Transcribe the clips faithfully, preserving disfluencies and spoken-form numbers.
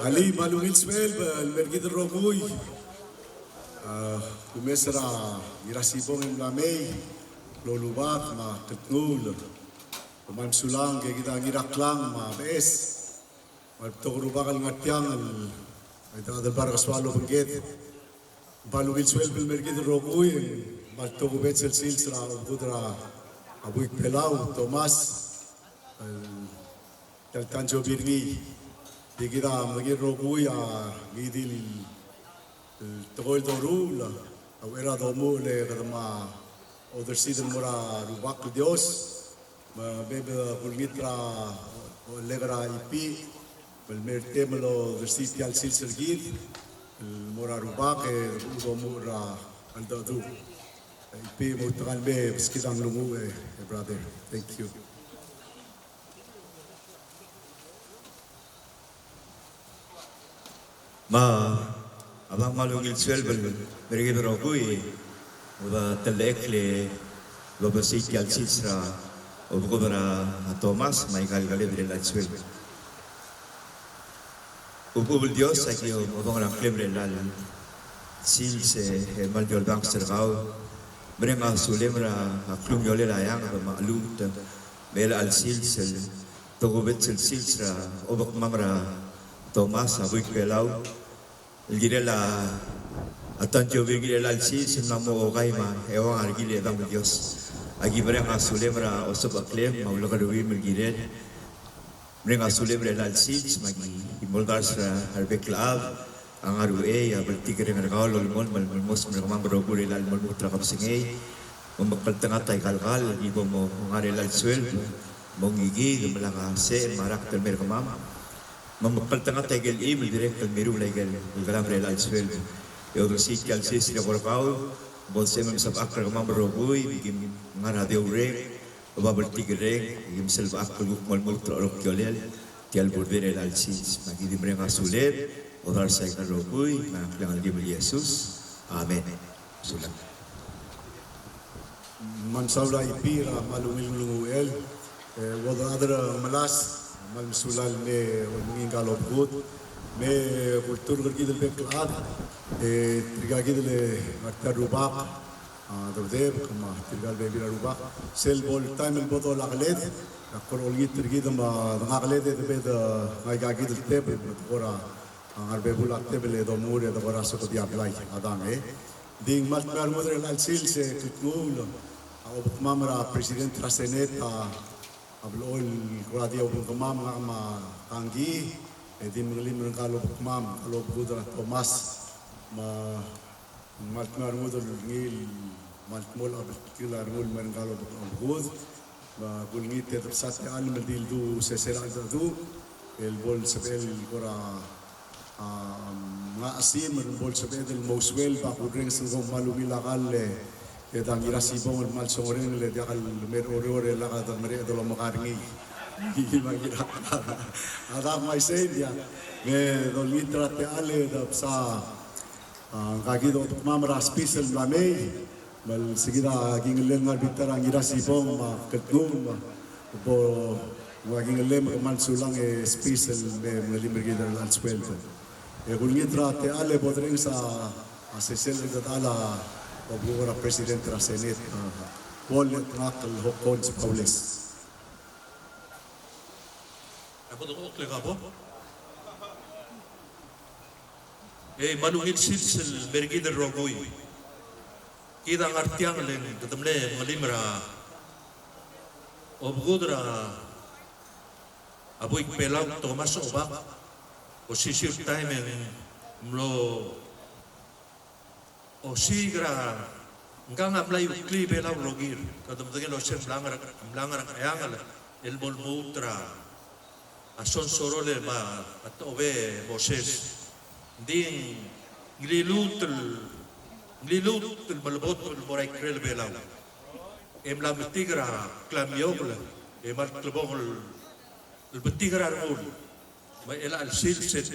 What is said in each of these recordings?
Alii, me a ungil sueleb el mer kid el rokui. A, kumes er a Ngirasibong el mla mei, el olubak me a kldnguul. Kmal mesulang, e kid a Ngiraklang me a Beches. Me a rebetok el rubak el ngar tiang el, el Adelbai er a Kesoaol el obengked. Me a ungil sueleb el mer kid el rokui, me a tokubets el sils er a obekud er a buik Belau, Thomas, el, el tanchobi er ngii. Di kid a medengei el rokui a ngii di el, el tekoi el doruul a uchei er a domuchel e kede mo odersii el mo er a Rubak el Dios. Me, me, me kulengit er a, o, lek er a Ipii, me le mer tia el odersii tia el sils er kid el mo er a Rubak e domuchel er a cheldecheduch. Ipii, mo outekangel el mei, beskid a nglunguuch e, e brother. Thank you. Me a, a bang me a ungil sueleb el mer kid el rokui, me a telechekl el odersii tia el sils er a obekud er a Thomas, me aika el keled er chelecha el sueleb. Ubechubel Dios, aki obengterir a ngklem er chelecha el sils e, e kmal di olbanges er kau. Mereng a sulem er a klungiolel a eanged me a cheluut, me chelecha el sils el tokubets el sils er a obekmam er a Thomas a buik Belau. El kirel a, a tanchobi el kirel a chelecha el sils el mla mo okai me a eua a rekil e Demam el Dios. Aki mereng a sulem er a osebecheklem me a ulekerreuim el kirel. Mereng a sulem er chelecha el sils me aki, aki mo oldars er a rebek el chad, a ngar er a uchei, a bltikerreng er kau el olemolem el mo mosmech er kemam el rokui er chelecha el mo lmuut er a kebesengei. Me mekngeltengat aika el kall, el ki bo mo ngar er chelecha el sueleb, mo ngikid, me lak a secher me a rakt el mer kemam. Me mekngeltengat aike el chim el dirrek el mirruul aike el kelam er chelecha el sueleb. E odersii tia el sils el eko er kau, bo lsebechem el mesebechakl er kemam el rokui, me kim ngar er a deurreng, oba bltikerreng, e kim selbechakl el kuk mo lmuut er a orokiolel tia el bo er chelecha el sils. Me aki di mereng a sulem, odersii aika el rokui, me a ngklang el kim el Jesus. Amen. Sulang. Me a mesaul a Ipii er a kmal ungil nglunguuch el, e, Uodelchad er a Ngemelas, kmal mesulang el me olmengii ngka el obekud, me kulturk er kid el bek el chad, e, tirka kid el ngar tia el rubak, a, Debedebek, me tirka el bebil er a rubak, sel bo el taem el bo dolakeled, e ak kora olengit er kid me a dengakeled e debe de, e, ngika kid el tebel, me de kora, a, ngar er a bebul a tebel e domuchel e de kora soak e di a blai a dang, e. Ng di ng kmal dmeu a rengud er chelecha el sils e kldnguul a obekmam er a President er a Senate, a, a blechoel el kora di obengkemam ngak me a Kangkii, e di mengelim er ngka el obekmam, ngka el obekud er a Thomas, me ng kmal dmeu a rengud er ngii el kmal dmolech a bltkil a rengul el mer ngka el obekud. Me kulengit e debsa techall me di ldu sesei er a cheldecheduch el bo lsebechel el kora, a, mengachesim el bo lsebeched el mo usuel, me a kurrenges el kmo ng kmal ungil a kall e, e dang Ngirasibong el kmal songerenger e diak el mer a Oreor e lak de mereched el omeka er ngii. Me a Ngiraklang a dak me a isei, diak. Me dolengit er a techall e debsa A, ngka kid a obekmam er a spis el mla mei, me le se kid a kingellel ngar er a bita er a Ngirasibong me a Kldnguul, me bo ngka kingellel me kmal sulang e spis el me mengelim er kid er chelecha el sueleb. E kulengit er a techall e bo derrenges a sesei el chedal a obekuk er a President er a Senate, a, Paul Ngakl Hokkons Baules. A bo dengchokl e ka bo. Ei, me a ungil sils el mer kid el rokui. Kid a ngar tiang le ng kede mle mengelim er a obekuk er a buik Belau Thomas Obak, osisiu el taem e ng mlo osiik er a ngkang a mla iuklii Belau el rokir, kede medengei el uasei ng mla ngar, mla ngar er a Ngcheangel el mo lmuut er a sonsoroll me a techobei Moses. Ng di ng liluut el, ng liluut el melebotech el mo er a ikrel Belau. E mla metik er a klamiokl e kmal klebokel el betik er a rengul. Me chelecha el sils e te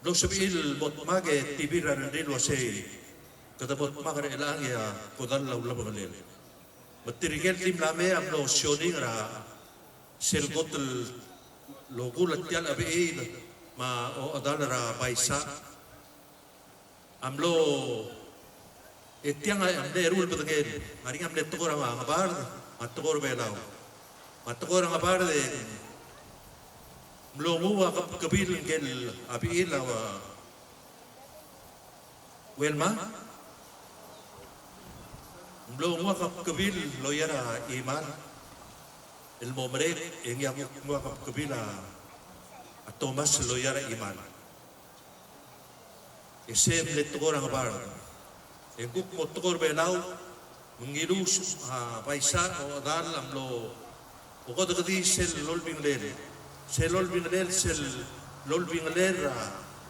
mlo sebechir el mo dmak e tibir a rengrir el uasei kede mo dmak er chelechang e a kodall a ulebengelel. Me tirke el di mla mei a mlo sioning er a sel kot el okul a tia el chebechiil me a ochedal er a Baisa a mlo, e tiang a mle eru el bedengel, ng ngar er ngii a mle tekoi er a Ngebard me a tekoi er a Belau. Me a tekoi er a Ngebard e ng mlo nguu a kebkebil ngike el a bechil a ua Uelma. Ng mlo nguu a kebkebil el loia er a chimal el mo merek, e ngii a kuk nguu a kebkebil a, a Thomas el loia er a chimal. E sei a mle tekoi er a Ngebard. E ng kuk mo tekoi er a Belau, me ng iluusech a Baisa, ochedal a mlo okedekedii sel lolbingelel. Sel lolbingelel, sel lolbingelel er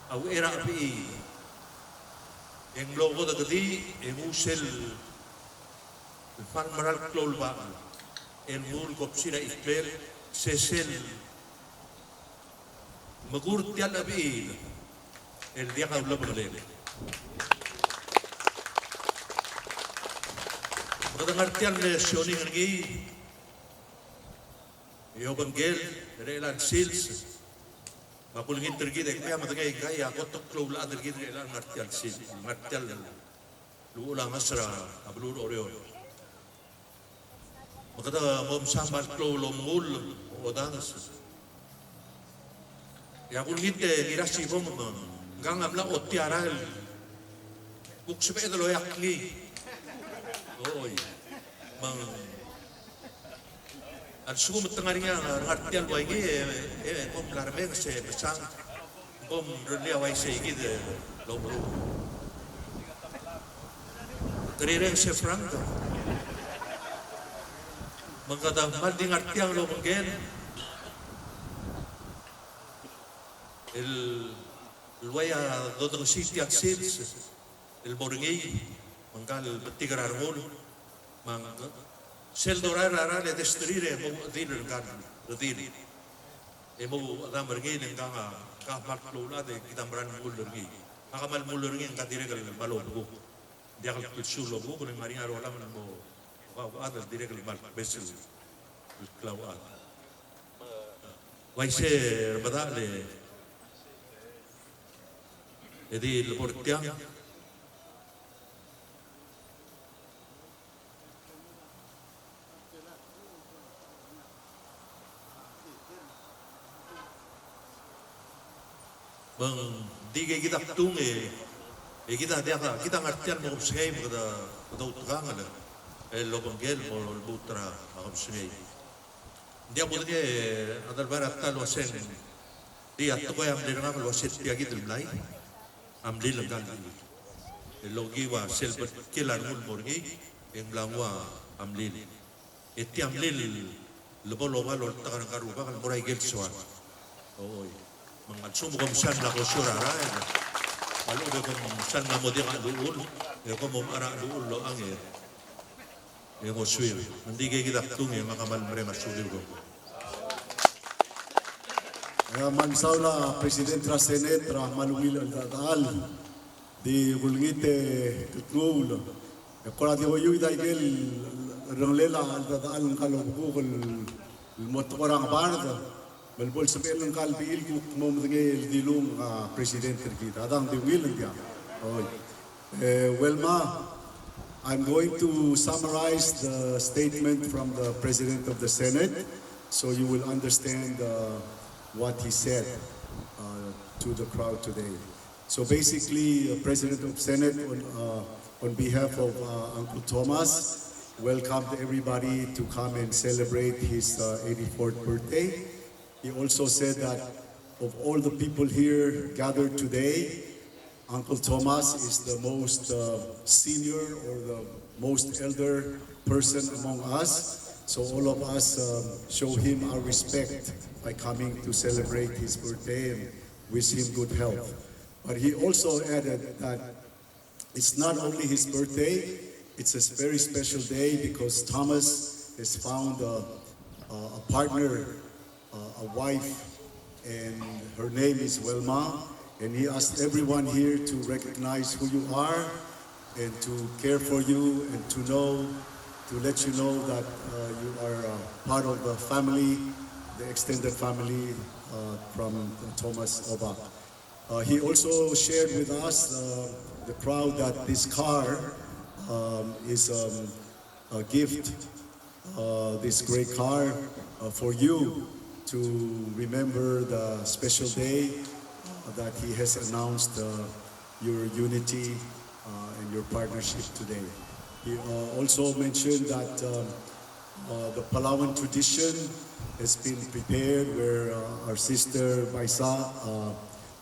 a uchei er a chebechiil. E ng mlo okedekedii, e nguu sel, el fang el mera el klou el bachel, e nguu el kobsir a chiklel, se sel mekur tia el chebechiil el diak a ulebengelel. Me kede ngar tia el mle sioning er ngii, e obengkel er chelecha el sils, me a kulengit er kid e kmei a medengei ngkai a kot el klou el chad er kid er chelecha el ngar tia el sils, ngar tia el uchul a ngeso er a beluu er a Oreor. Me kede mo msa me a klou el omengull, odanges. E a kulengit e Ngirasibong me ngkang a mla otia er a el kuk sebeched el oeak ngii. Oi. Me ng a lsekum te ngar er ngii a ngar tia el ua ngii e, e, e kom mla remenges e mesang. Kom rellii a uaisei kid el omeruul. Te rireng se Frank. Me kede kmal di ngar tiang el obengkel el, el ua ia dodengesii tia el sils el mo er ngii, me ngka el betik er a rengul, me ng sel dorael er a rael e desterir e mo redil er ngka el redil. E mo chedam er ngii, e le ngkang a, ngka a kmal klou el chad e kid a meral mengull er ngii. Ngak a kmal mengull er ngii, ngka dirrek el kmal obekuk. Ng diak el klsiu el obekuk, e le ng ngar er ngii a rolam el mo, mo kauchad el dirrek el kmal kbes el klauchad. Uaisei er medal e, e di lebo er tiang. Me ng di kid a kdung e, e kid a diak a, kid a ngar tia el mo kebesengei me kede, kede outekangel el obengkel el mo lmuut er a kebesengei. Ng diak kudengei a Adelbai er a ta el uaseng, di a tekoi a mle er ngak el uase tia kid el mlai a mlil ngka el, el okiu a sel bek el a rengul el mo er ngii, e ng mla nguu a mlil. E tia mlil el bo loba loltak er ngka el rubak el mo er a ikel soal. Oi. Me ng a lsekum kom sal mla klosiou er a rael, me a lechub e kom sal mla mo diak a cheluchul, e kom omechar a cheluchul el ochang e ng osuir. Me ng di kid a kdung e ngak a kmal mereng a sulir kom. E a kmal mesaul a President er a Senate er a kmal ungil el cheldechedechal. Di kulengit e kuk nguu el, e kora di oiuid a ikel rrengelel a cheldechedechal ngka el obekuk el mo tekoi er a Ngebard, me le bo lsebechel ngka el bechil kuk mo medengei el dilung a President er kid. A dang di ungil, ng diak? Oi. Eh, Uelma, I'm going to summarize the statement from the President of the Senate, so you will understand, uh, what he said, uh, to the crowd today. So basically, uh, President of Senate, on, uh, on behalf of, uh, Uncle Thomas, welcomed everybody to come and celebrate his, uh, eighty-fourth birthday. He also said that of all the people here gathered today, Uncle Thomas is the most, uh, senior or the most elder person among us. So all of us, um, show him our respect by coming to celebrate his birthday and wish him good health. But he also added that it's not only his birthday, it's a very special day because Thomas has found a, a, a partner, a, a wife, and her name is Uelma. And he asked everyone here to recognize who you are and to care for you and to know, to let you know that, uh, you are, uh, part of the family, the extended family, uh, from Thomas Obak. Uh, he also shared with us, uh, the crowd, that this car, um, is, um, a gift, uh, this great car, uh, for you to remember the special day, uh, that he has announced, uh, your unity, uh, and your partnership today. He, uh, also mentioned that, um, uh, the Palauan tradition has been prepared, where, uh, our sister Baisa, uh,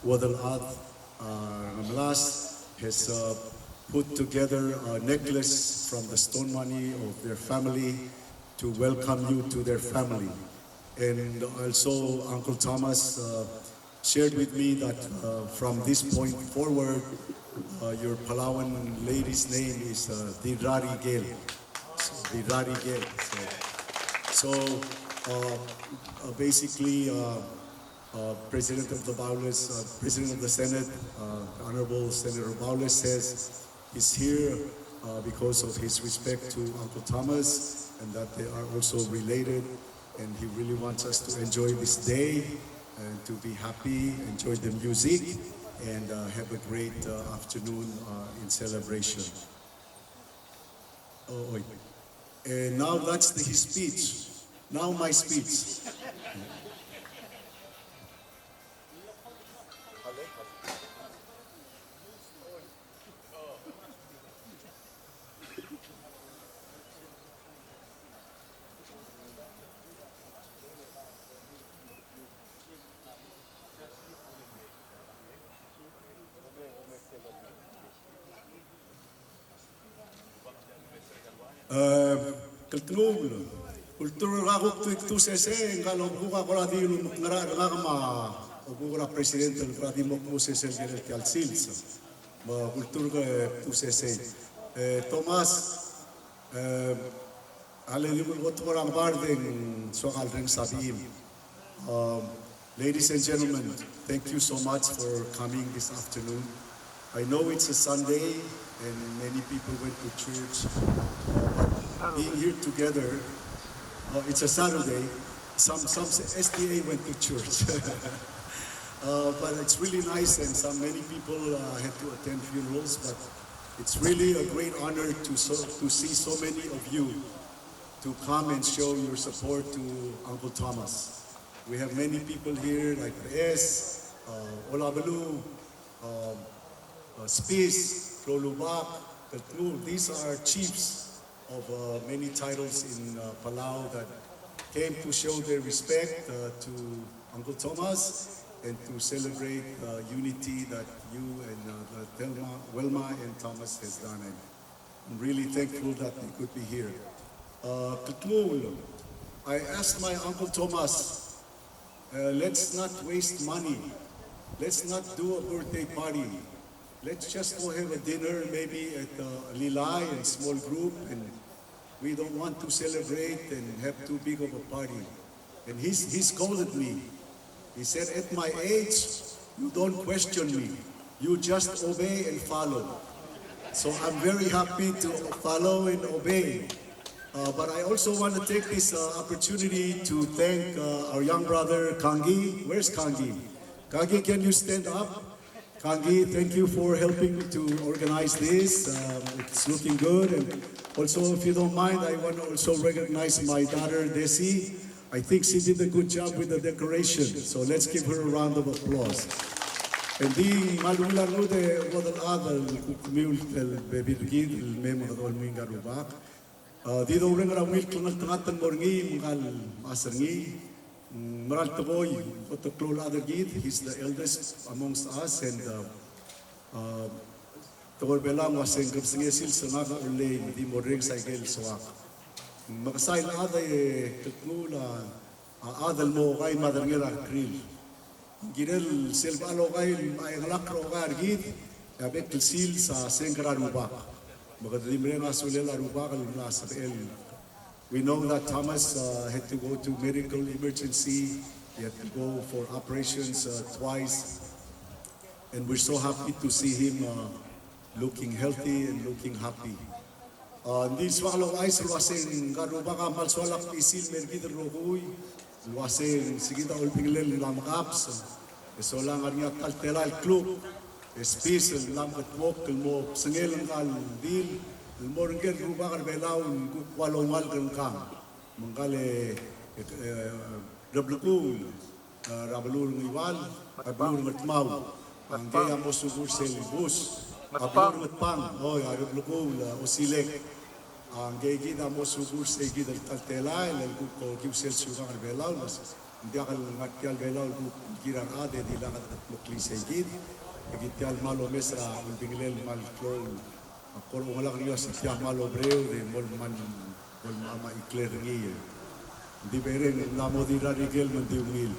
Uodelchad, uh, Ngemelas, has, uh, put together a necklace from the stone money of their family to welcome you to their family. And also, Uncle Thomas, uh, shared with me that, uh, from this point forward, uh, your Palauan lady's name is, uh, Dirrari Gel. Dirrari Gel. So, so, uh, uh, basically, uh, uh, President of the Baules, uh, President of the Senate, uh, Honorable Senator Baules says he's here, uh, because of his respect to Uncle Thomas, and that they are also related. And he really wants us to enjoy this day and to be happy, enjoy the music, and, uh, have a great, uh, afternoon, uh, in celebration. Oh, oi. And now that's the, his speech. Now my speech. E, kldnguul, kulturk er a kuk tuu, tuu sesei, ngka el obekuk a kora di ulemekngerachel er ngak me a obekuk er a president el kora di mo kmu sesei el kirel tia el sils. Me kulturk e tuu sesei. E, Thomas, e, a le di kuk kot er a ngebard e ng soak el reng sabiim. Um, ladies and gentlemen, thank you so much for coming this afternoon. I know it's a Sunday and many people went to church, uh, but being here together, uh, it's a Saturday. Some, some S D A went to church. Uh, but it's really nice, and some, many people, uh, had to attend funerals, but it's really a great honor to so, to see so many of you to come and show your support to Uncle Thomas. We have many people here like Rees, uh, Olabelu, um, uh, Spis, Klou el Ubak, Kldnguul. These are chiefs of, uh, many titles in, uh, Palau that came to show their respect, uh, to Uncle Thomas and to celebrate, uh, unity that you and, uh, the Thelma, Wilma and Thomas has done. And I'm really thankful that we could be here. Uh, Kldnguul, I asked my Uncle Thomas, uh, let's not waste money. Let's not do a birthday party. Let's just go have a dinner, maybe at, uh, Lilai and small group, and we don't want to celebrate and have too big of a party. And he, he scolded me. He said, "At my age, you don't question me. You just obey and follow." So I'm very happy to follow and obey. Uh, but I also want to take this, uh, opportunity to thank, uh, our young brother, Kangi. Where's Kangi? Kangi, can you stand up? Kangi, thank you for helping to organize this. Um, it's looking good. And also, if you don't mind, I want to also recognize my daughter, Desi. I think she did a good job with the decoration. So let's give her a round of applause. Ng di kmal ungil a rengud e Uodelchad el kuk kemiu el bebil er kid el mei me kede olmui ngka el rubak. A, di doureng er a ungil klengeltengat el mo er ngii me ngka el mechas er ngii. Mm, mera el tekoi, kot el klou el chad er kid, he's the eldest amongst us, and, uh, uh, tekoi er Belau a uase ng kebesengei sils er ngak a olei, me di morrenges a ikel soak. Me kesai el chad e Kldnguul a, a chad el mo okai me a derengel a rekrir. Ng kirel sel bo lokai, me a chengelakl er a okai er kid, e a bek el sils a sengk er a rubak. Me kede di mereng a sulel a rubak el mla sebechel. We know that Thomas, uh, had to go to medical emergency. He had to go for operations, uh, twice. And we're so happy to see him, uh, looking healthy and looking happy. A, ng di soak el ouchais el uase ngka el rubak a kmal soal a klisichel el mer kid el rokui, el uasei ng se kid a Olbiil er a Kelulau el mla mekabs, e solang a ngar er ngii a ta el telael el kluk, e spis el mla mekedmokl el mo bsengel ngka el deal el mo er ngike el rubak er a Belau el kuk ua loungalek er ngkang. Me ngka el, e, e, reblekul, e, er a beluu er a Ngiwal, a beluu er a Ngardmau. A ngkei a mo sukur sel bus, a beluu er a Ngatpang, oi, a reblekul, e, Osilek. A ngkei kid a mo sukur sei kid el ta el telael el kuk okiu sel siukang er a Belau, me ng diak el ngar tia el Belau el kuk kirel a rechad e di lak dekedmeklii sei kid. E kid tia el kmal omes er a Olbiil er a Kelulau el kmal klou. Ak kora oungalek er ngii a se tia el kmal oberaod e mo el kmal, mo el kmal mla iklel er ngii. Ng di bereng, ng mla mo di er a rikel me ng di ungil.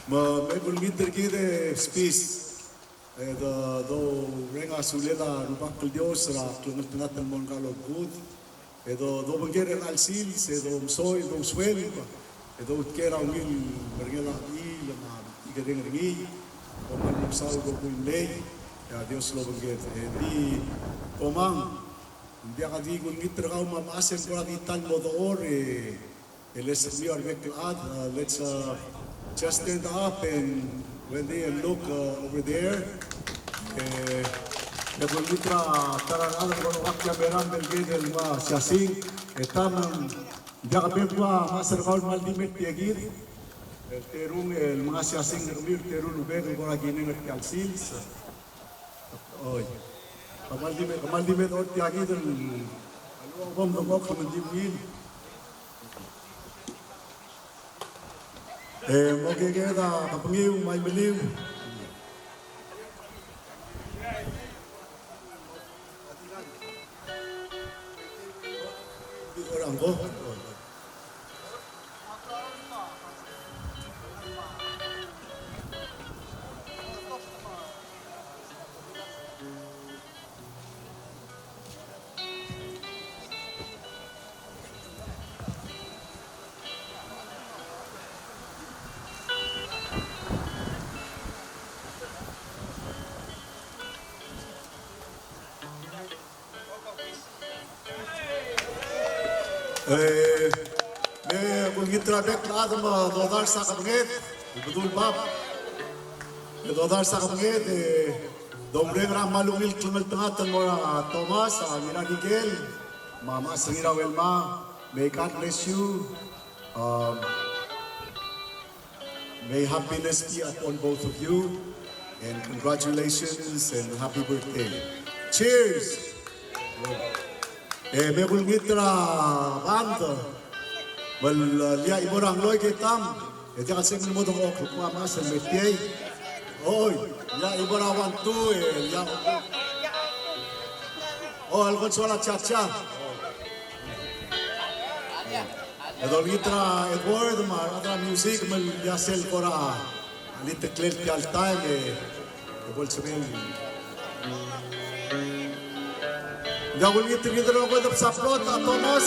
Me, me kulengit er kid e spis. E do, doureng a sulel a Rubak el Dios er a klengeltengat el mo er ngka el obekud. E do, dobengkel er chelecha el sils, e domesoil, dousuelb, e doutker a ungil merengel a bechil me a ikerreng er ngii, kom kmal mesaul el rokui el mlei, e a Dios lobengked. E di, komang, ng diak di kulengit er kau me a mechas e ng kora di ta el mo dechor, e, e le sekemiu a rebek el chad, uh, let's, uh, just stand up and, Wendy, and look, uh, over there. E, e kulengit er a ta er a rechad el kora okiu a meram el kid el ua Siasing, e ta me ng diak a bek el ua mechas er kau el kmal di me er tia kid. El terung el menga Siasing er kemiu, el terung el bek el kora kineng er tia el sils. Oi. Kmal di me, kmal di me dechor tia kid el, a lua bom dengchokl me ng di ungil. E, mo keked a kebengiu me a Imeliu. E, me kulengit er a bek el chad me dodars a kebenged, el bedul bab. Me dodars a kebenged, e, domereng er a kmal ungil klengeltengat el mo er a Thomas, a Ngirarikel, me a mechas er ngii er a Uelma. May God bless you. Um, May happiness be upon both of you, and congratulations and happy birthday. Cheers! E, me kulengit er a band, me, uh, Lia Ibor a ngloik e tam, e diak el sebechem el mo dengchokl el kmo a mechas el me tia. Oi, Lia Ibor a one, two, e, Lia. Oh, el konsola cha-cha. E dolengit er a Edward me a rechad er a music me a sel kora liteklel tia el taem e bo lsebechel. Ng diak kulengit er kid el rokui e debsa plot a Thomas.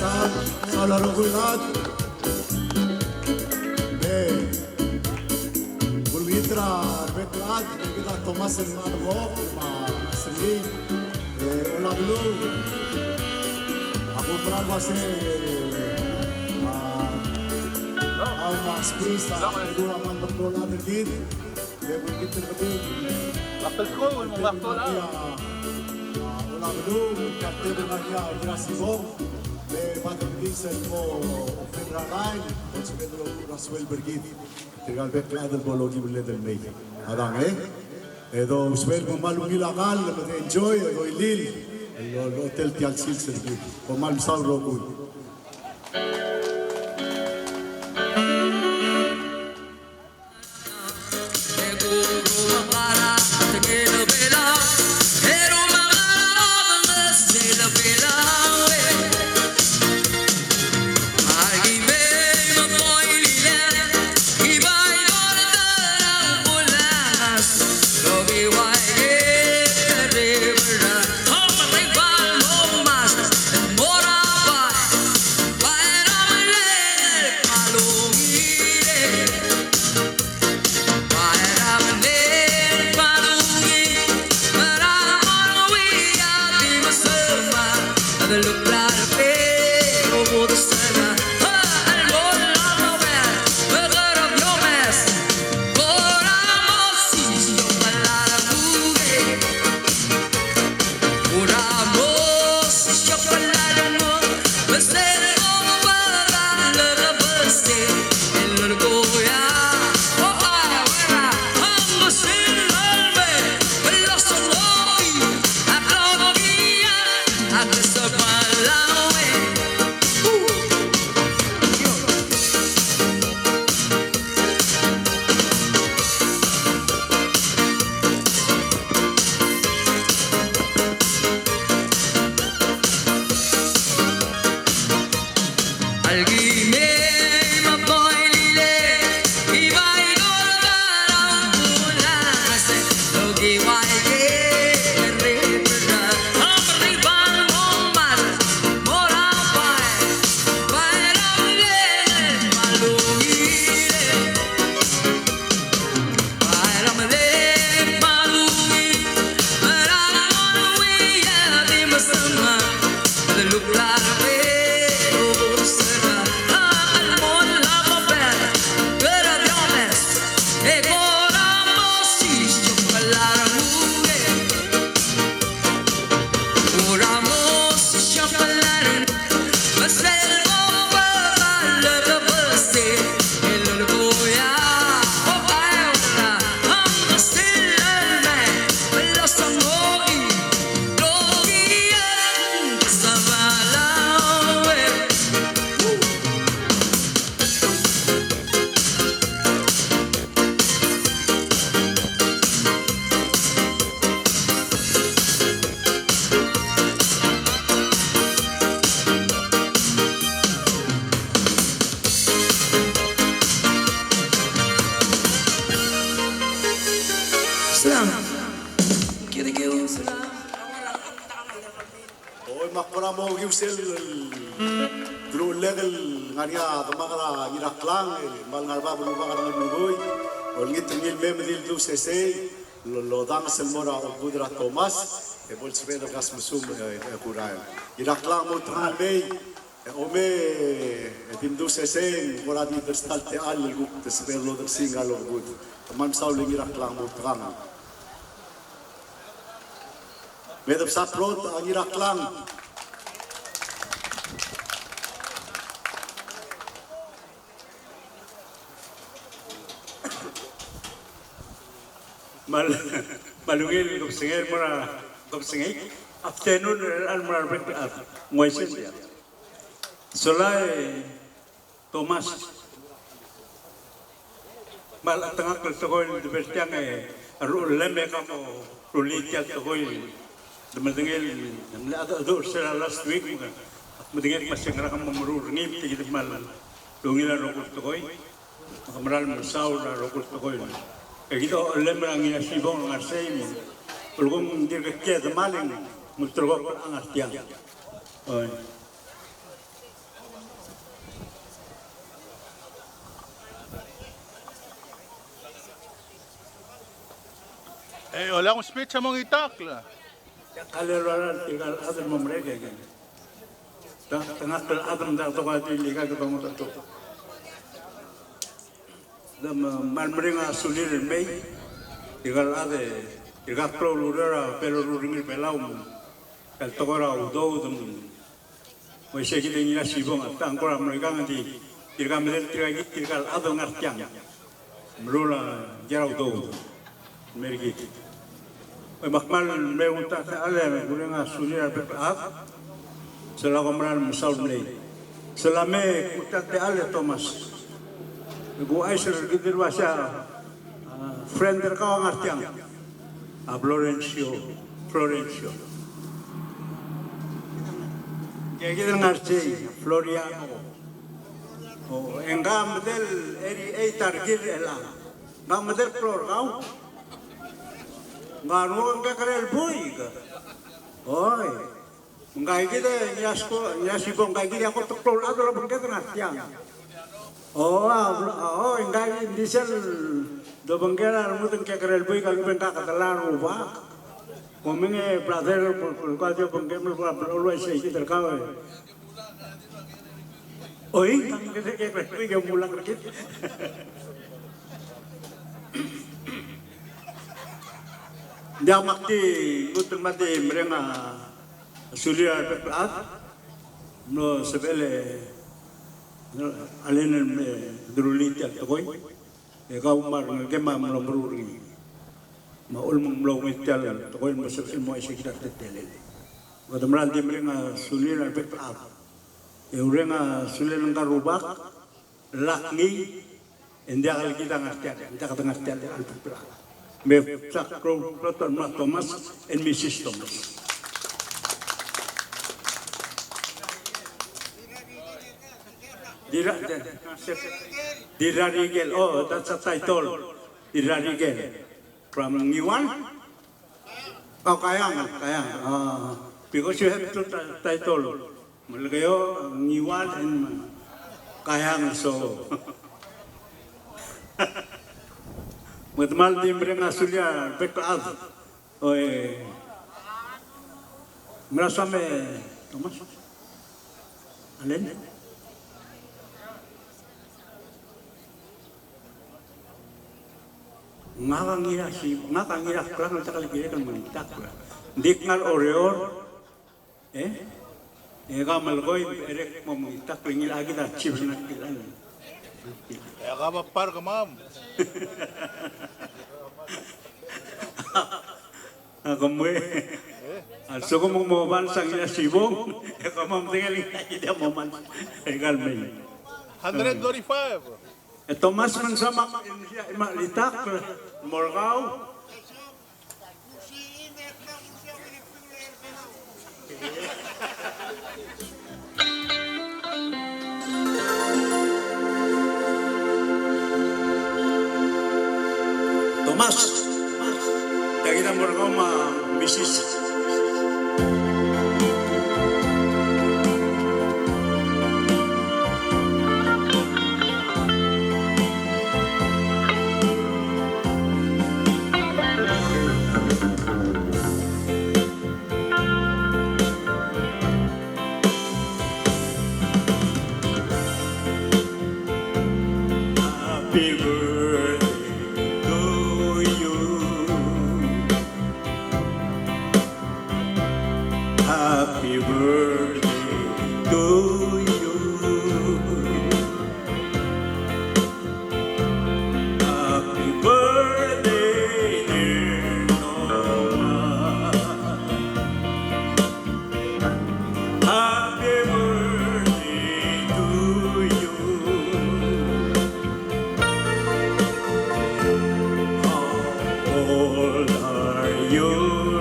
Sa, sa a rokui el chad. Me, me Rad, kid a Thomas el Marco, me a Sri, e, Olablu. A kumdasu el uase, e, a, a, a, Spis, a, e, dua a man betok el chad er kid. E, me kid el betok. A, Olablu, me kid a Tebel Maria, Olablu Sibong, e, Patrick Vincent, mo, Federal Line, mo, Federal Line, mo, Federal Line. Tirka el bek el chad el bo lokiu el mei. A dang, e? E do suelb me kmal ungil a kall, me de enjoy, e doilil el, el hotel tia el sils er kid. Kom kmal mesaul el rokui. Oi, me ak kora mo okiu sel deruchellek el ngar er ngii a demak er a Ngiraklang, el kmal ngar er a bab el rubak er a Ngeremlengui, olengit er ngii el mei me di le dulsesei el lo, lodanges el mo er a obekud er a Thomas, e bo lsebeched el kasmesumech, e, e kurael. Ngiraklang, mo outekangel el mei, e, omei, e di mdulsesei, ng kora di dersta el techall el kuk te sebechel el odersii ngka el obekud. Kmal mesaul e Ngiraklang, mo outekangel. Me de bsa prot a Ngiraklang. Kmal, kmal ungil kebesengei el mo er a, kebesengei. Afternoon er a, el mo er a rebek el chad. Ng uaisei. Sola e Thomas. Me a chetengakl el tekoi el debo er tiang e a ruchellem e ke mo rullii tia el tekoi el medengei el mle chedecheduch er sel last week, me ak medengei el kmo se ngera ke mo meruul er ngii, me te kid a kmal ungil a rokui el tekoi. Me ke meral mesaul er a rokui el tekoi. E kid a ochellem er a Ngirasibong el ngar sei me a lsekum ng dirk kiei a demal e ng ulterekokl er a ngar tiang. Oi. E, ole a speech a mo ngitakl. Ia, kalel a ralm er tirka el chad el mo merek e. Ta, ta ngak el chad me ng diak a tekoi a di el ika ke dongot a tekoi. Ng me, me kmal mereng a sulir el mei, tirka el chad, tirka el klou el ureor er a Belau, el rengrir a Belau, el tekoi er a udoud, me uaisei kid e Ngirasibong, a ta ng kora mlo ikang e di, tirka medal tirka kid, tirka el chad el ngar tiang. Meruul a ngera udoud. Me er kid. E me ak kmal mei el kuk ta el techall e kureng a sulir a rebek el chad. Sel lak kom meral mesaul mlei. Sel lemei e kuk ta el techall e Thomas. E kuk chais er kid el uasei a, a, friend er kau a ngar tiang. A Florencio, Florencio. Tia kid el ngar sei, Floriano. O, e ngka a medal er a eight er kid el a. Ngka a medal klou er kau. Ngka a renguk a kekerei el buik. Oi. Ngka kid e, Ngirasko, Ngirasibong, ngka kid a kot el klou el chad el obengked er a tiang. O, a, o, ngka kid di sel dobengked a rengud el kekerei el buik a lechub e ngka a kedellel a rubak. Kom mei e brother, kuk, kuk, kuk di obengked me a lechub e uaisei kid er kau e. Oi, ng kede ke, ke, ke, ke mulak er kid. Ng diak, me ak di lmuut el kmal di mereng a sulir a rebek el chad. Mlo sebechel e, a lengel me derullii tia el tekoi. E kau me a rengelekem a mlo meruul er ngii. Me a uchul me ng mlo ungil tia el tekoi el mo sebechel el mo uaisei kid a teletelel. Kede meral di mereng a sulir a rebek el chad. E ureng a sulel ngka el rubak, lak ngii, e ng diak el kid a ngar tia, ng diak de ngar tia el bek el chad. Me sak klou el klou el mla Thomas and Missus Thomas. Dira, di, Dirrarikel. Oh, that's a title. Dirrarikel. From Ngiwal? Oh, Kayang, Kayang. Ah, because you have two ti-, title. Melekeok, Ngiwal, and Kayang, so. Me te kmal di mereng a sulir a rebek el chad. Oi. Ngera soam e Thomas? Allen? Ngak a Ngirasi, ngak a Ngiraklang el ta el kirek el mengitakl. Ng di kngar er a Oreor. E? E ka melekoi, e rek mo mengitakl, ngilai kid a chief er ngak el. E ka ba par kemam. A kemui. A lsekum ng mo bals a Ngirasibong, e kemam a medengei el ngilai kid a mo bals. E ka el mei. Hundred thirty-five. E Thomas me ng soam a, me a litakl, mo er kau. Thomas, tia kid a mo er kau me a Missus. Happy birthday to you. Happy birthday to you. Happy birthday, dear Noah. Happy birthday to you. How old are you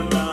now?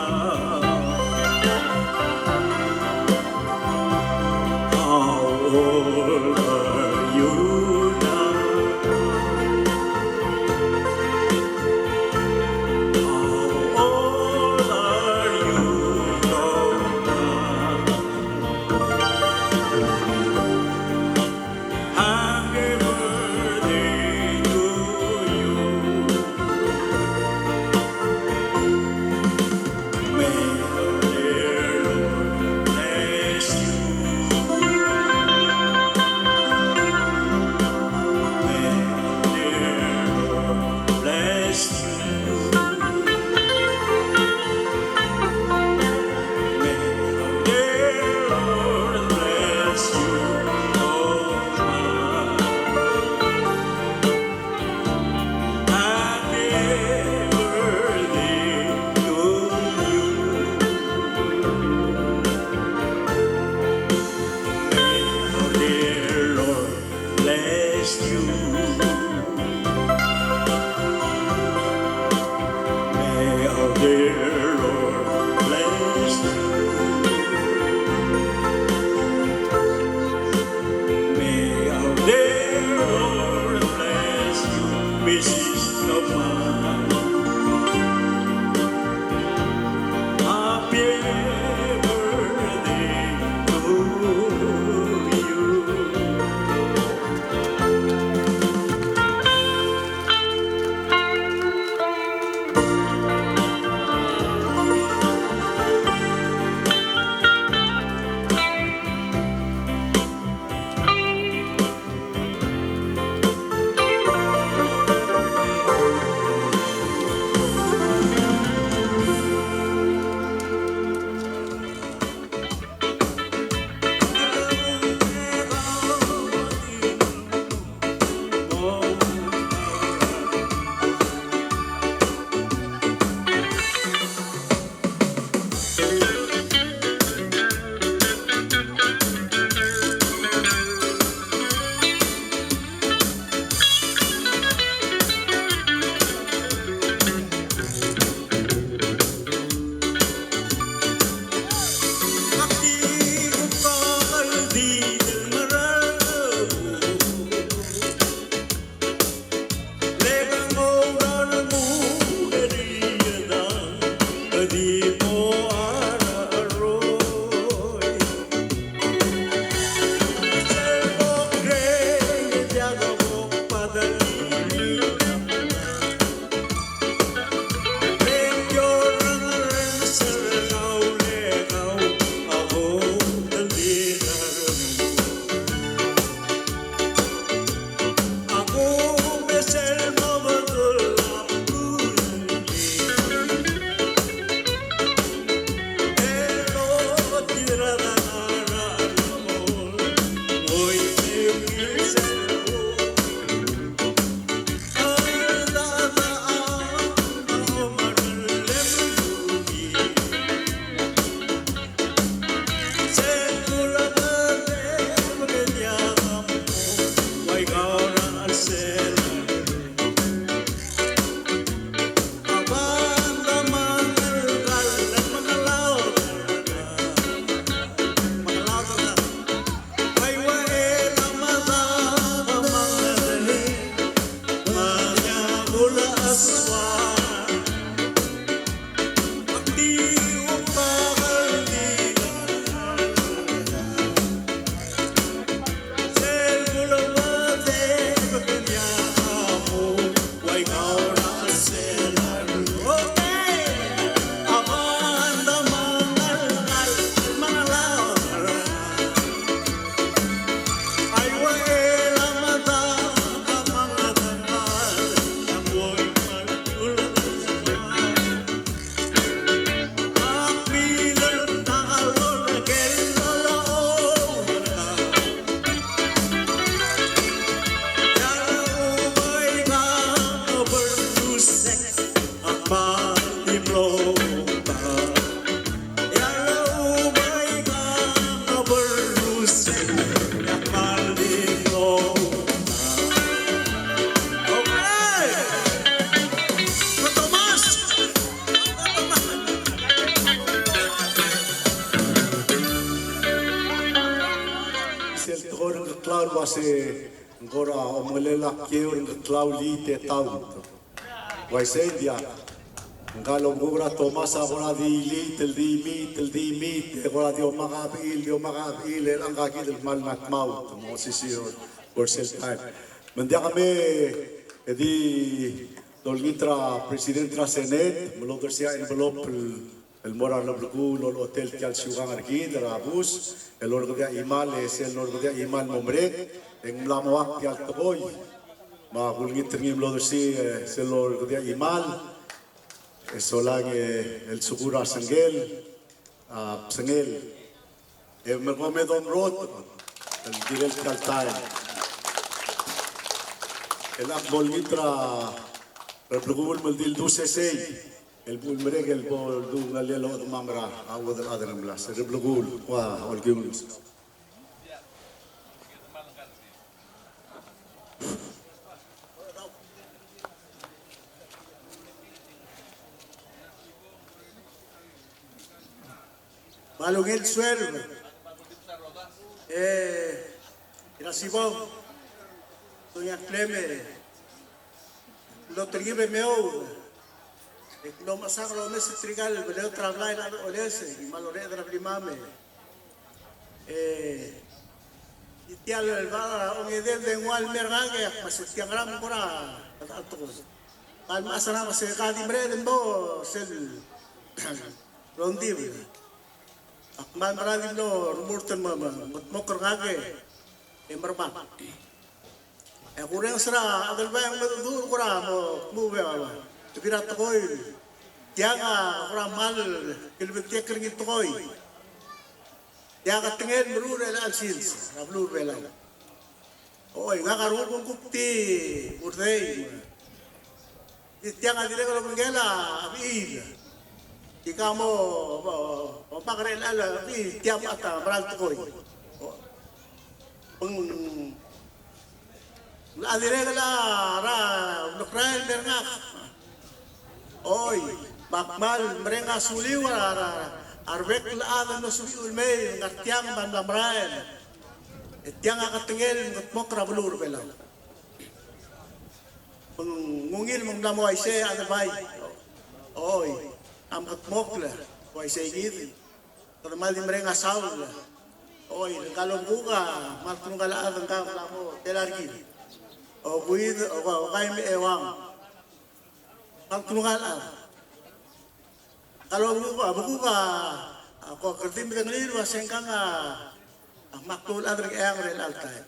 Sel tekoi er a Ngkeklau el uase ng kora omengelel a kiei er a Ngkeklau el ite taut. Uaisei, diak. Ngka el obengkek er a Thomas a kora di late el di meet, el di meet, e kora di omak a bechil, di omak a bechil, e le ngka kid el kmal ngatmaut, mo osisiu er sel taem. Me ng diak me, e di dolengit er a President er a Senate, me lodersii a envelope el el mo er a Reblekuu el olechotel tia el siukang er kid er a bus, el orekedii a chimal, e sel orekedii a chimal mo merek, e ng mla mo ak tia el tekoi. Me a kulengit er ngii el mlo dersii, e sel orekedii a chimal, e solang, e el sekur a sengkel, a, sengkel. E me kom me domrot el kirel tia el taem. El ak bo lengit er a Reblekuu el di ldu sesei el bo lemerek el bo ldu ngalek el ochedemam er a chuodel chad er a Ngemlas. Reblekuu, ua olkiung. Me a lungil suelb. E, Irasibong, Sonia Kleme, ng loterkib e meoud, e ng mlo mechesang el omes er tirka el beleot er a blai el chad el oles, e ng kmal orreched er a blimam. E, e tia el bechil a ongedei el dengua el mer ngak e ak kmo se tia ngera me ng kora, a, a tekoi. Kmal mechas er ngak me se ka di mereched el mo sel rondibel. Ak kmal mera di mlo remurt el me, me, mengedmokl er ngak e mermak. E kurrenges er a Adelbai e ng medecheduch el kora mo kmu be a, a, te bira tekoi. Tiang a kora kmal kilebetiek er ngii el tekoi. Tiang a ketengel el meruul er chelecha el sils er a beluu er a Belau. Oi, ngak a renguk me ng kuk di Urdei. Di tiang a dirrek el obengkel a bechil. Di ka mo, mo, mo mak er chelecha el bechil, tiang a ta mera el tekoi. O, ng, ng locha dirrek el er a ulekrael el mer ngak. Oi, me ak kmal mereng a suliu er a, er a, er a rebek el chad el mlo sebechiu el mei, ngar tiang me a mla merael. E tiang a ketengel el mengedmokl er a beluu er a Belau. Me ng ungil me ng mla mo uaisei a Adelbai. Oi. a mekedmokl, uaisei kid, kede kmal di mereng a saul. Oi, ngka el obekuk a kmal telungalek a chad, ngka el mla mo tela er kid. Okuid, oka, okai me a euang. Kmal telungalek a chad. Ngka el obekuk, a bekuk a, a, ko kede di medengelii el uasei ngkang a, a, kmal klou el chad er a Ngcheangel er chelecha el taem.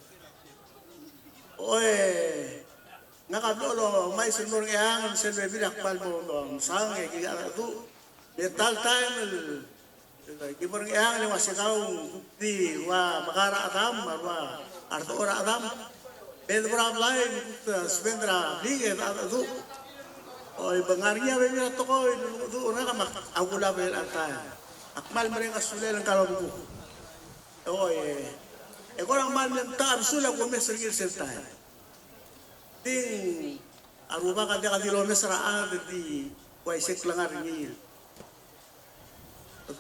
Oi, ngak a blo lomais el mo er a Ngcheangel, sel bebil a kmal mo, mo mesang e ki a du. Me ta el taem el ki mo er a Ngcheangel e ng uase kau di ua mekar a chedam, a ua rdechor a chedam. Me de bo er a blai me kuk spend er a blik e de chedecheduch. Oi, me ng ngar er ngii a bebil a tekoi el ulecheduch er ngak me ak ulab er chelecha el taem. Ak kmal mereng a sulel ngka el obekuk. Oi, e kora kmal mle mta a besul a kumes er ngii er sel taem. Ng di a Rubak a diak di lomes er a chad el di uaisei el klengar er ngii.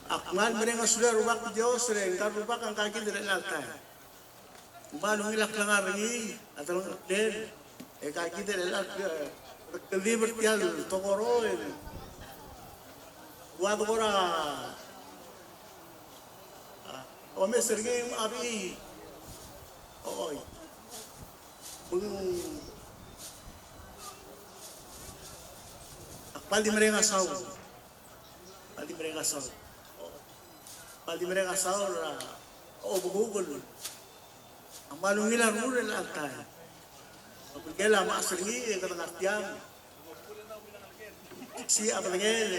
Ak kmal mereng a sulel a Rubak Dios, e le ngka el Rubak a ngka kid er chelecha el taem. Ng kmal ungil a klengar er ngii a delengcheklel, e ngka kid er chelecha el, e, deliver er tia el tekoi el ua de kora, a, omes er ngii me a bechii. Oi. Me ng, ak kmal di mereng a saul. Kmal di mereng a saul. Kmal di mereng a saul er a obekuk el a kmal ungil a rengul er chelecha el taem. A belkul a mechas er ngii e kede ngar tiang. Sei a bedengel e,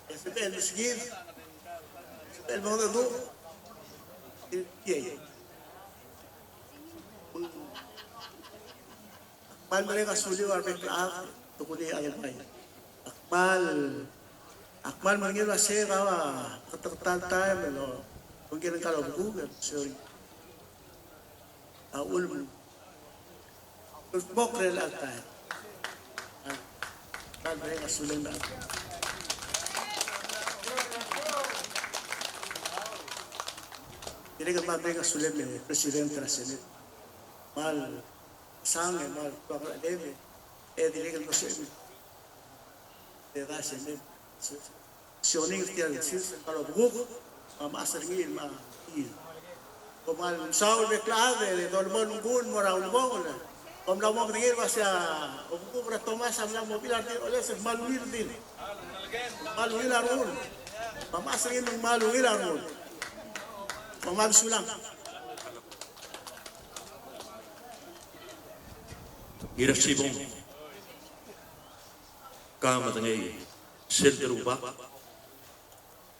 e sebechel el meskid, sebechel el mengedecheduch. Iei. Ak kmal mereng a suliu a rebek el chad, te kuk di a bai. Ak kmal, ak kmal meringel el uasei kau a, kede ta el taem el obengkel ngka el obekuk, sorry. A ulem. Ulmokl er chelecha el taem. Ak kmal mereng a sulem. Dirrek el kmal mereng a sulem e President er a Senate. Kmal sang e kmal klou a kerachel e dirrek el mlo sebechem el deda sel sioning er tia el sils el kmal obekuk me a mechas er ngii me a ngii. Kom kmal mesaul bek el chad e dolemolem el kmo ng mo er a ulebongel. Kom mla mo medengei el uasei a obekuk er a Thomas a mla mo bechil a redil el oles el kmal ungil a redil. Kmal ungil a rengul. Me a mechas er ngii me ng kmal ungil a rengul. Kom kmal mesulang. Ngirasibong. Ka medengei sel derubak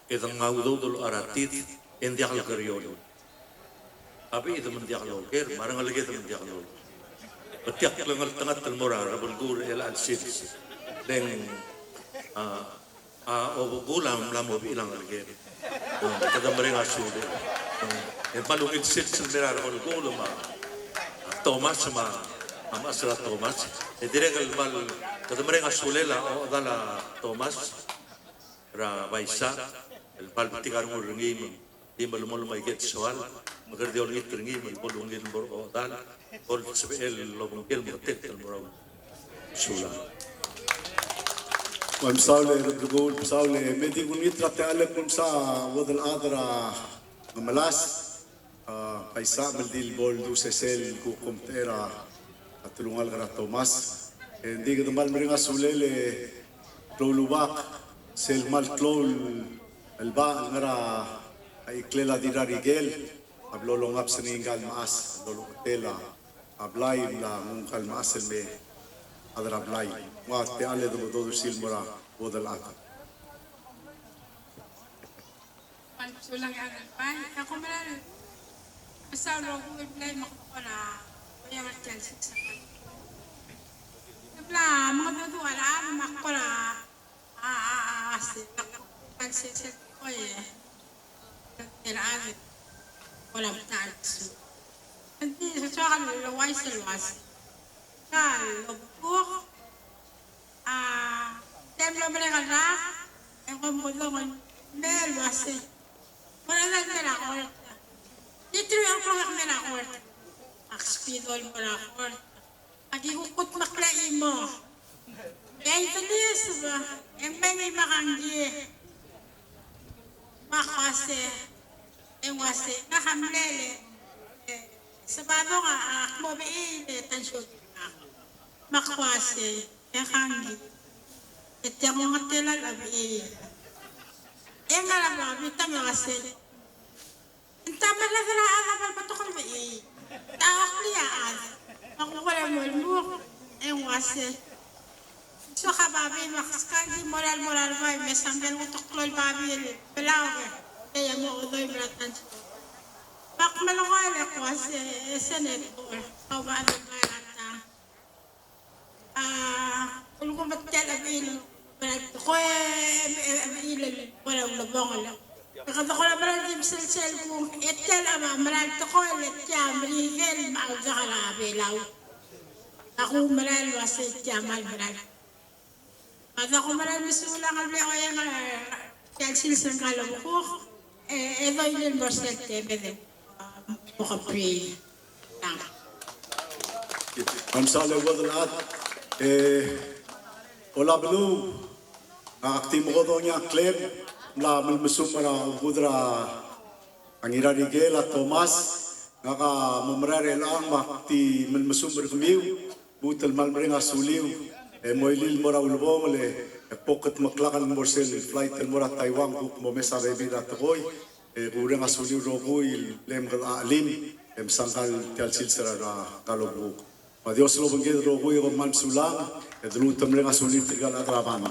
e de nguu a udoud el locha er a tid e ng diak el kerior. A bechid me ng diak lolekoi, me a rengeleked me ng diak lolekoi. Me tia klengeltengat el mo er a rebelkuul er chelecha el sils. Le ng, a, a obekul a mla mo bechil a ngeleked. Kede mereng a sulel. E kmal ungil sils el mei er a rebelkuul me a Thomas me a, a mechas er a Thomas. E dirrek el kmal, kede mereng a sulel a ochedal a Thomas er a Baisa el kmal betik a rengul er ngii me ng di melemolem aike el soal me kede di olengit er ngii me bo lungil el mo er a ochedal. Bo lsebechel el obengkel me ke tek el mo er a Sulang. Kmal mesaul e Reblukuul, mesaul e me di kulengit er a techall el kmal mesa a chuodel chad er a Ngemelas, a, Baisa, me ldi el bo ldu sesei el kuk omtechei er a telungalek er a Thomas. E ng di kede kmal mereng a sulel e klou el rubak sel kmal klou el bach el ngar er a iklel a Dirrarikel a blo longaps er ngii ngka el mechas, blo loketel a a blai, mla nguu ngka el mechas el me a chad er a blai. Ng ua techall e de bo dodursil el mo er a chuodel chad. Kmal mesulang e a Adelbai, e a kumerang, mesaul el rokui el blai me ak kora, oi, a ua tia el sils a kmal. Bla mengedecheduch a rechad me ak kora a, a, a, a, se, a, se, se, oye. Ng di sosoak el ouchais el uasei, ka el obekuk, a, te mlo merek el rak, e kom kudong el mei el uasei, mo er a chad el mei er a kort. Di teruich el klok e ak mei er a kort. Ak speed el mo er a kort. Aki kuk kudmeklii mo. E a iteliseb e ng mei me a kangkei. Me ak uase, e ng uase, ngak a mlele, e, Sebadong a, a kmo bechiil e ta el soki. Me ak uase, e kangkei. E tia ng ongetelal a bechiil. E ngar er a babii, ta me uase, ng ta me a rechad er a chad a bal betok el bechiil. Ta oklii a chad. Me ak kuk mo lmuk, e ng uase, soak a babii me ak skang di mo er a, mo er a bai, me sangel kuteklo el babii el Belau e, e a mo doi me er a ta el soki. Me ak melekoi e le ak uase, e Senator, kau ba el bai er a tang. A, ulekum a tia el bechiil, bechiil el, bechiil el, bechiil el ulebongel. E kede ko er a mera el di meselsel kung, e tia el mera el tekoi el tia Merikel me a uldak er a Belau. Ak oumera el uase tia kmal mera el. A da ko mera el mesulang el blechoel a tia el sils er ngka el obekuk, e, e doilil el mo er sel temed e, a, mo kebriil. Tang. Kmal mesaul e Uodelchad, e, Olabeluu, ak di mekedong a klem, mla melemesumech er a obekuk er a Ngirarikel a Thomas, ngak a mo merael er chelechang me ak di melemesumech er kemiu, lmuut el kmal mereng a suliu, e moilil el mo er a ulebongel, e kbo kudmeklak el mo er sel flight el mo er a Taiwan, kuk mo mes a bebil er a tekoi, e kureng a suliu el rokui el mle mekedechelim, e mesang ngka el tia el sils er a, er a ngka el obekuk. Me a Dios a lobengked el rokui e kom kmal mesulang, e de lmuut el mereng a suliu er tirka el chad er a band.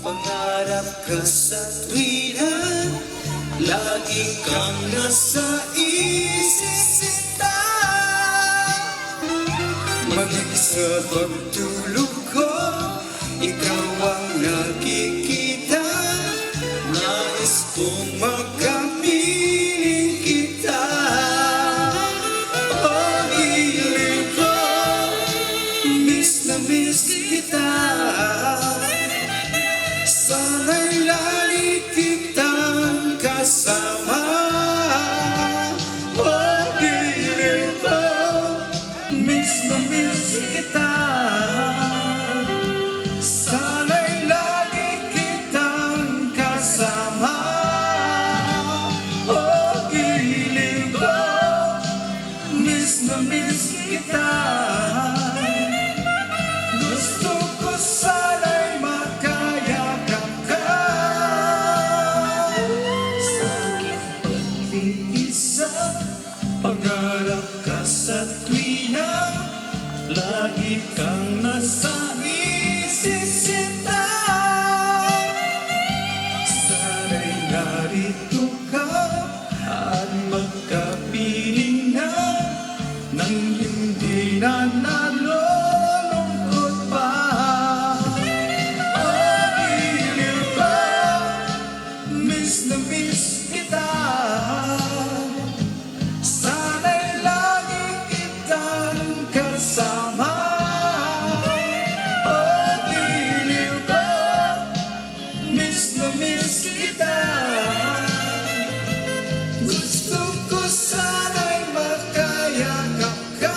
Pangarap ka sa tuinang, lagi kang nasa isisita. Maging sa pagtulog ko, ikaw ang nakikita. Nais kong makapiling kita. O giliw ko, miss na miss kita. Sana'y lagi kitang kasama. O giliw ko, miss na miss kita. Sana'y lagi kitang kasama. O giliw ko, miss na miss kita. Gusto ko sana'y makayakap ka. Sa aking pag-iisa, pangarap ka sa tuwina, lagi kang nasa isisita. Sana'y narito ka at magkapiling na nang hindi na nalulungkot pa. O giliw ko, miss na miss kita. Sana'y lagi kitang kasama. O giliw ko, miss na miss kita. Gusto ko sana'y makayakap ka.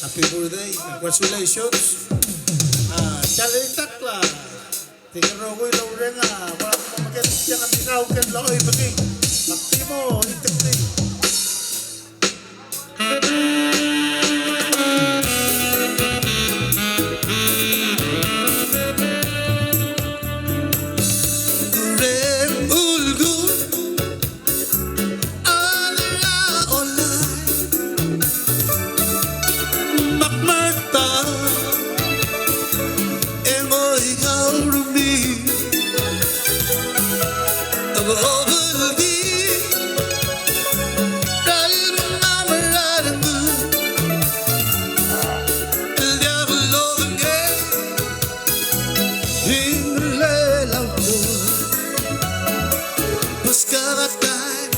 Happy birthday, congratulations. A, tia el chelitakl a tirke el rokui el oureng a, ko el mekngit a tia el ngar er ngii a ker el oibekii. Ak di mo, itekii. Reng Ulkuu. A Ollei, me ak merta e ng oikau er ngii, a bo obeldi er a lmamel a rengud el diak lodengei. Inglel a utor, pues kada taem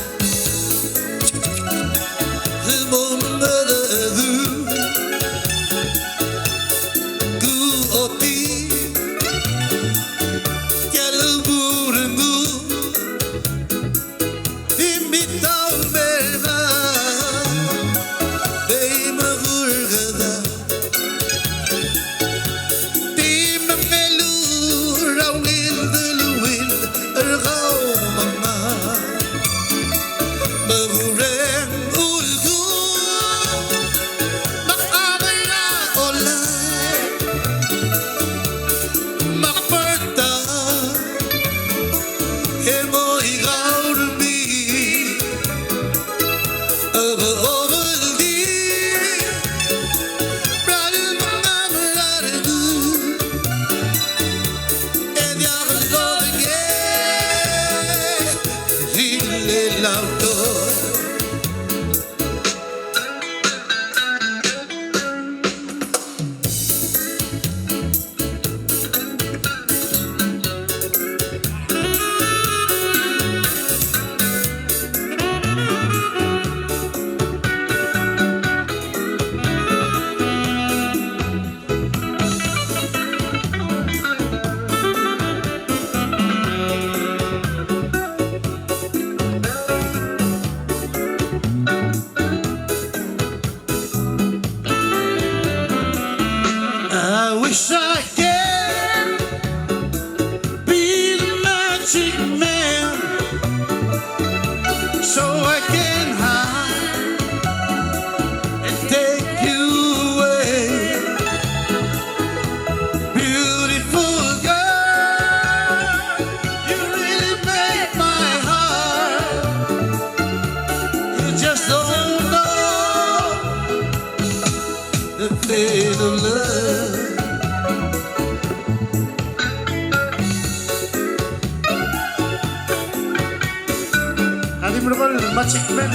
el mo mengedecheduch, ku otii tia el bo er ngii. Di mitaol me er ngak, di mekurkeda, di mengelur a ungil deleuill er kau me ngak. Me kureng Ulkuu, me ak mera Ollei, me ak merta e ng oikau er ngii, a bo obeldi er a lmamel a rengud e diak lodengei. Inglel a utor. I wish I can be the magic man, so I can hide and take you away. Beautiful girl, you really make my heart. You just don't know the fate of love. A di merekong el Magic Man, e.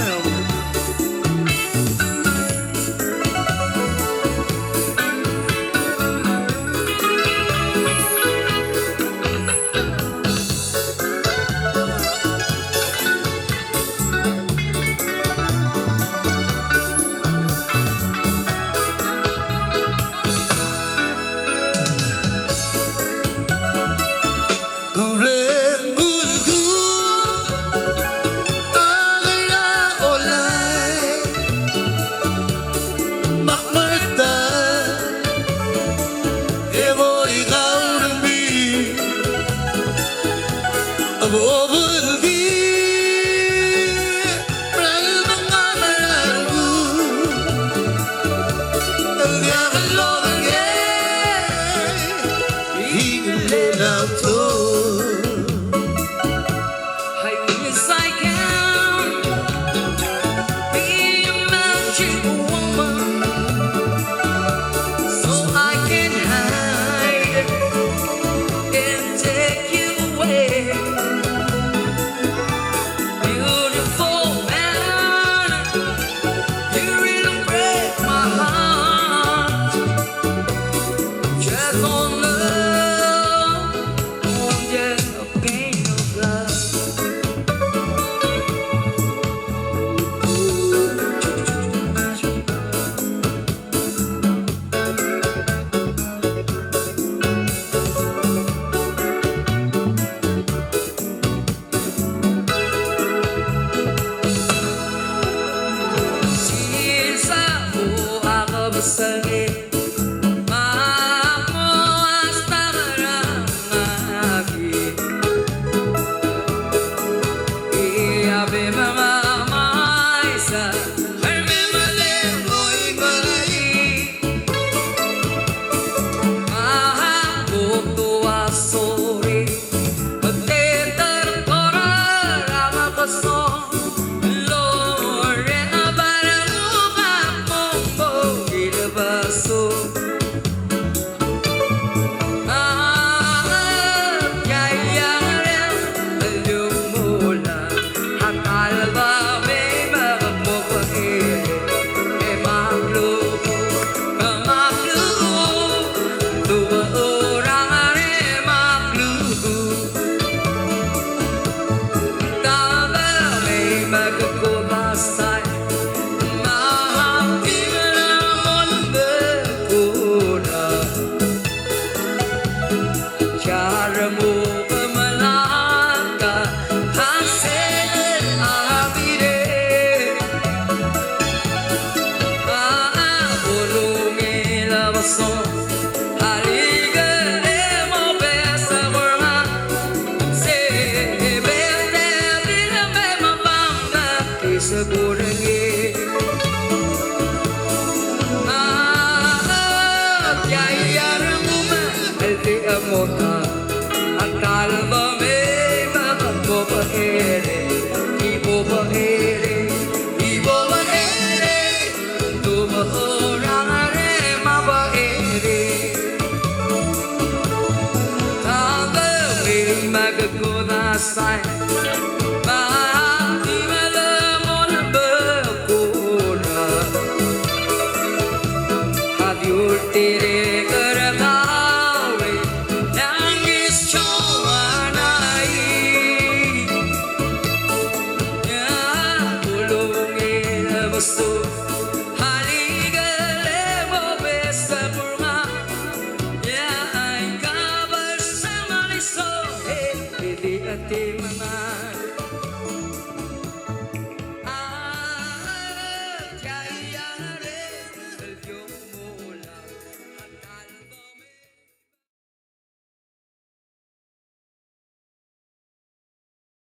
Kureng Ulkuu, a Ollei,